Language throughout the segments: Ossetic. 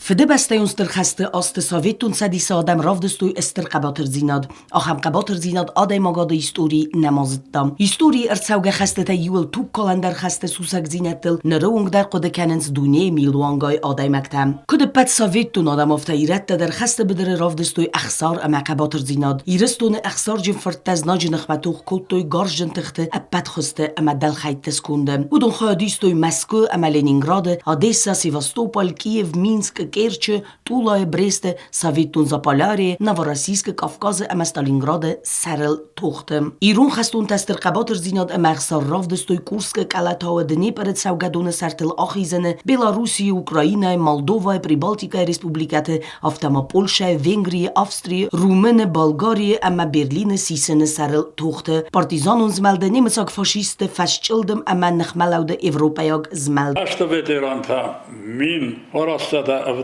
Фыдыбӕстӕйон Стыр хӕсты азты Советон Цӕдисы адӕм равдыстой стыр хъӕбатырдзинад. Ахӕм хъӕбатырдзинад адӕймагады истори нӕма зыдта. Историйы ӕрцӕугӕ хӕстытӕй иуыл тугкалӕндӕр хӕсты сусӕгдзинӕдтыл ныры онг дӕр хъуыды кӕнынц дунейы милуангай адӕймӕгтӕ. Куыд ӕппӕт советон адӕм, афтӕ ирӕттӕ дӕр хӕсты быдыры равдыстой ӕхсар ӕмӕ хъӕбатырдзинад. Ирыстоны ӕхсарджын фырттӕ знаджы ныхмӕ тох кодтой гарзджын тыхты ӕппӕт хуызты ӕмӕ дӕлхӕйтты сконды. Уыдон хайад истой Мӕскуы ӕмӕ Ленинграды, Одесса, Севастополь, Киев, Минск, Керчы, Тулайы, Бресты, Советон Заполярье, Новороссийскы, Кавказы ӕмӕ Сталинграды сӕрыл тохты. Ирон хӕстонтӕ стыр хъӕбатырдзинад ӕмӕ ӕхсар равдыстой Курскы Къӕлӕтауы Днепры цӕугӕдоны сӕртыл ахизыны, Белоруссийы, Украинӕйы, Молдовӕйы, Прибалтикӕйы республикӕты, афтӕ ма Польшӕйы, Венгрийы, Австрийы, Румыны, Болгарийы ӕмӕ Берлины сисыны сӕрыл тохты, партизанон змӕлды немыцаг фашистты фӕсчъылдым ӕмӕ ныхмӕлӕуды европӕйаг змӕлд. Хӕсты ветерантӕ 1970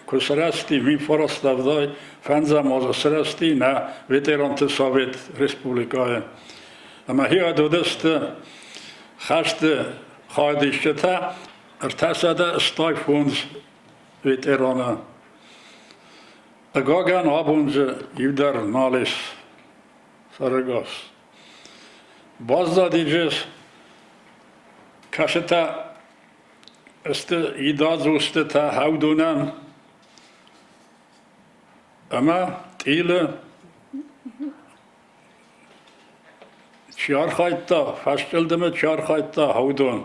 куы сырӕзти, 1975 азы сырӕзти нӕ ветеранты совет республикӕйы. Ӕмӕ хиад уыдысты хӕсты хайадисджытӕ 385 ветераны. Хъыгагӕн, абон дзы иу дӕр нал ис сӕрӕгас. Баззади дзы кӕцытӕ сты идӕдз устытӕ Хӕвдонӕн ӕмӕ Тъилы чи архайдта, фӕсчъылдымы чи архайдта, Хӕвдон.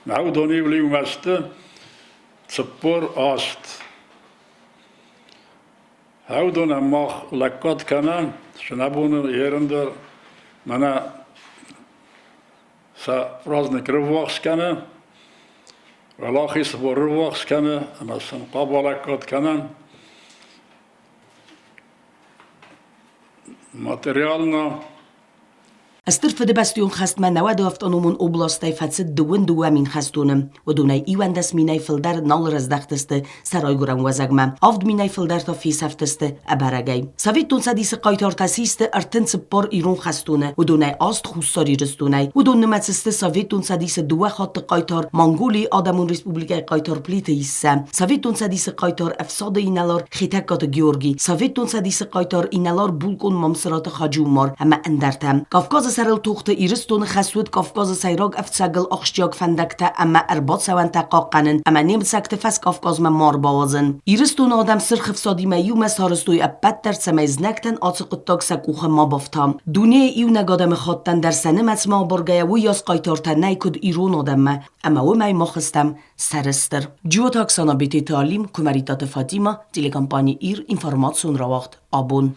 Хӕвдон-иу иумӕ сты 48. Хӕвдонӕн мах лӕггад кӕнӕм, сынӕбоны ерын дӕр мӕнӕ сӕ праздник рыввахс кӕны, Уӕлахиз рыввахс кӕны ӕмӕ сын хъӕбалӕггад кӕнӕм. Материально Стыр Фыдыбӕстӕйон хӕстмӕ нӕуӕды автономон областӕй фӕцыд 22 мин хӕстоны. Уыдонӕй 11 минӕй фылдӕр нал раздӕхтысты сӕ райгуырӕн уӕзӕгмӕ, авд минӕй фылдӕр та фесӕфтысты ӕбӕрӕгӕй. Советон Цӕдисы хъайтартӕ систы 34 ирон хӕстоны, уыдонӕй аст Хуссар Ирыстонӕй. Уыдон нымӕц сты Советон Цӕдисы дыууӕ хатты хъайтар, Монголийы Адӕмон Республикӕйы хъайтар Плиты Иссӕ, Советон Цӕдисы хъайтар ӕфсады инӕлар Хетӕгкаты Георгий, Советон Цӕдисы хъайтар инӕлар-булкъон Мамсыраты Хаджи-Умар ӕмӕ ӕндӕртӕ. Кавказы сӕрыл тохты Ирыстоны хӕс уыд Кавказы сӕйраг ӕфцӕгыл ахсджиаг фӕндӕгтӕ ӕмӕ ӕрбацӕуӕнтӕ хъахъхъӕнын ӕмӕ немыцӕгты фӕскавказмӕ ма рбауадзын. Ирыстоны адӕм Сырх Ӕфсадимӕ иумӕ сарӕзтой ӕппӕт дӕр, цӕмӕй знӕгтӕн ацы хъуыддаг сӕ къухы ма бафта. Дунейы иунӕг адӕмыхаттӕн дӕр сӕ нымӕцмӕ абаргӕйӕ уыйас хъайтартӕ нӕй, куыд ирон адӕммӕ, ӕмӕ уымӕй мах стӕм сӕрыстыр. Джиоты Оксана Бететы Алим, Куымӕридтаты Фатимӕ, телекомпани Ир, информацион рауагъд Абон.